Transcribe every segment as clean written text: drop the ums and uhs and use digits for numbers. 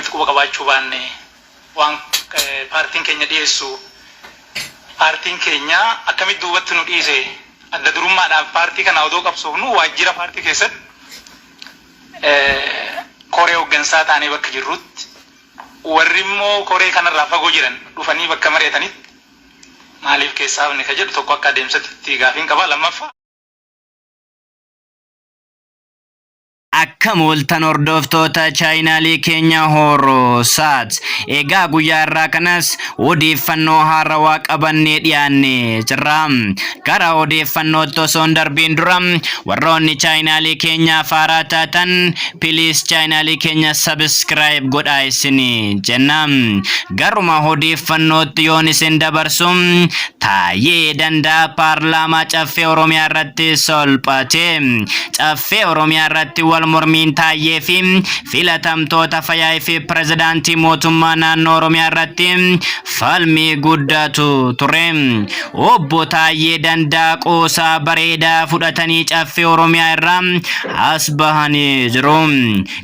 Akkamitti quba qabaachuu baanne? Waan paartiin keenya dhiyeessu paartiin keenya akkamitti duubatti nu dhiise? Adda durummaadhaan paartii kana odoo qabsoofnu waajjira paartii keessatti koree hooggansaa taanee bakka jirrutti, warri immoo koree kanarraa fagoo jiran dhufanii bakka mari'atanitti maaliif keessaa hafne ka jedhu tokko akka adeemsatti gaafiin qaba. Lammaffaa, Akkam ooltan, hordoftoota chaayinaalii keenya Horoosaat? Egaa guyyaa irraa kanas odeeffannoo haarawaa qabannee dhiyaannee jirra. Gara odeeffannootti osoo hin darbiin dura, warroonni chaayinaalii keenyaaf haaraa taatan, please chaayinaalii keenya subscribe godhaa isinii jenna. Garuma odeeffannootti yoon isin dabarsu, Taayyee Danda'a paarlaamaa Caffee Oromiyaa irratti solphate. Caffee Oromiyaa irratti wal mormiin Taayyee fi filatamtoota Fayaay fi pirezidaantii mootummaa naannoo Oromiyaa irratti falmii guddaatu ture. Obbo Taayyee Danda'a qoosaa bareedaa fudhatanii Caffee Oromiyaa irraa as bahanii jiru.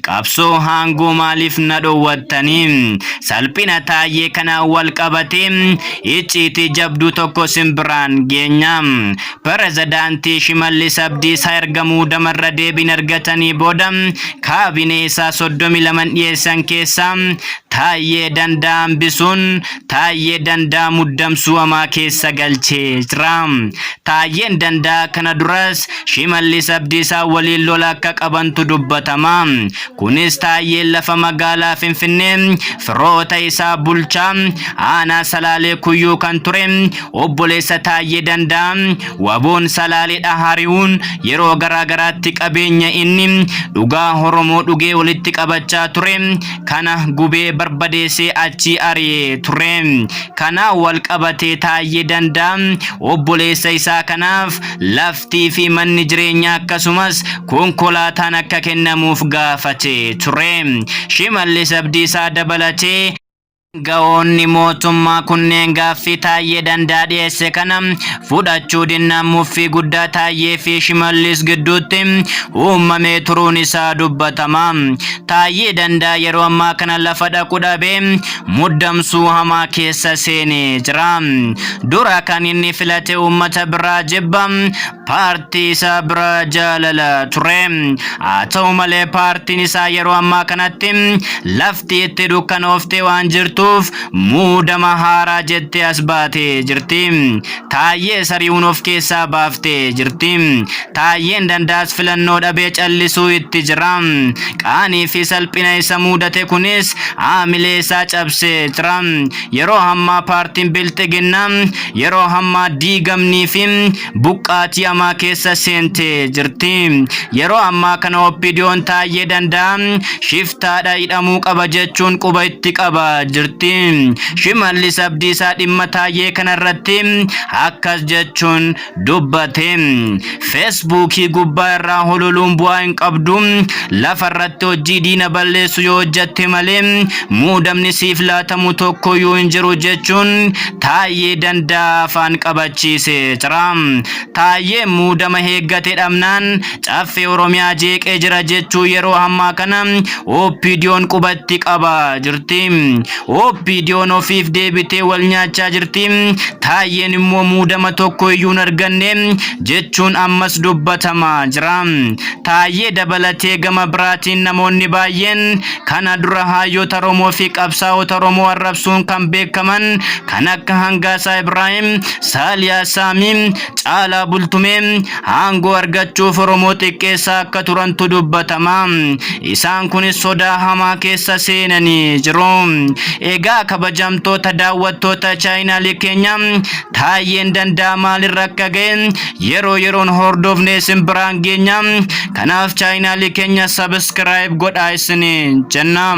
Qabsoo aangoo maaliif na dhowwattanii? Salphina Taayyee kanaan wal qabatee icciitii jabduu tokko simbiraan geenya. Pirezidaantii Shimallis Abdiisaa erga muudama irra deebiin argatanii booda kaabinee isaa 32 dhiyeessan keessaa Taayyee Danda'a hambisuun Taayyee Danda'a muddamsuu hamaa keessa galchee jira. Taayyeen Danda'a kana duras Shimallis Abdiisaa waliin lola akka qabantu dubbatama. Kunis Taayyeen lafa magaalaa Finfinnee firoota isaa bulchaa aanaa Salaalee Kuyyuu kan ture obboleessa Taayyee Danda'a Waboon Salaaleedha hari'uun yeroo garaa garaatti qabeenya inni dhugaa Oromoo dhugee walitti qabachaa ture kana gubee barbadeessee achii ari'ee ture. Kanaan wal qabatee Taayyee Danda'a obboleessa isaa kanaaf laftii fi manni jireenyaa akkasumas konkolaataan akka kennamuuf gaafatee ture. Shimallis Abdiisaa dabalatee ga'oonni mootummaa kunneen gaaffii Taayyee Danda'a dhiyeesse kana fudhachuu dinnaan muffii guddaa Taayyee fi Shimallis gidduutti uumamee turuun isaa dubbatama. Taayyee Danda'a yeroo ammaa kana lafa dhaqu dhabee muddamsuu hamaa keessa seenee jira. Dura kan inni filate uummata biraa jibba, paartii isaa biraa jaalala ture. Haa ta'u malee, paartiin isaa yeroo ammaa kanatti lafti itti dukkanooftee waan jirtuuf muudama haaraa jettee as baatee jirti. Taayyee sari'uun of keessaa baaftee jirti. Taayyeen Danda'as filannoo dhabee callisuu itti jira. Qaanii fi salphina isa mudate kunis haamilee isaa cabsee jira. Yeroo ammaa paartiin Bilxiginnaa yeroo ammaa diigamnii fi buqqaatii hamaa keessa seentee jirti. Yeroo ammaa kana OPDOn Taayyee Danda'a shiftaadha, hidhamuu qaba jechuun quba itti qabaa jirti. Shimallis Abdiisaa dhimma Taayyee kanarratti akkas jechuun dubbate. Feesbuukii gubbaa irraa hololuun bu'aa hin qabdu. Lafa irratti hojii diina balleessu yoo hojjatte malee muudamni siif laatamu tokkoyyuu hin jiru jechuun Taayyee Danda'a afaan qabachiisee jira. Taayyeen muudama eeggate dhabnaan Caffee Oromiyaa jeeqee jira jechuu yeroo ammaa kana OPDOn qubatti qabaa jirti. OPDOn ofiif deebitee wal nyaachaa jirti. Taayyeen immoo muudama tokko iyyuu hin arganne jechuun ammas dubbatamaa jira. Taayyee dabalatee gama biraatiin namoonni baay'een kana dura hayyoota Oromoo fi qabsaa'ota Oromoo arrabsuun kan beekaman kan akka Hangaasaa Ibraahim, Saaliyaa Saamii, Caalaa Bultumee aangoo argachuuf Oromoo xiqqeessaa akka turantu dubbatama. Isaan kunis sodaa hamaa keessa seenanii jiru. Egaa kabajamtoota daawwattoota chaayinaalii keenya, Taayyeen Danda'a maalirra akka ga'e yeroo yeroon hordofnee isin biraan geenya. Kanaaf chaayinaalii keenya subscribe godhaa isin jenna.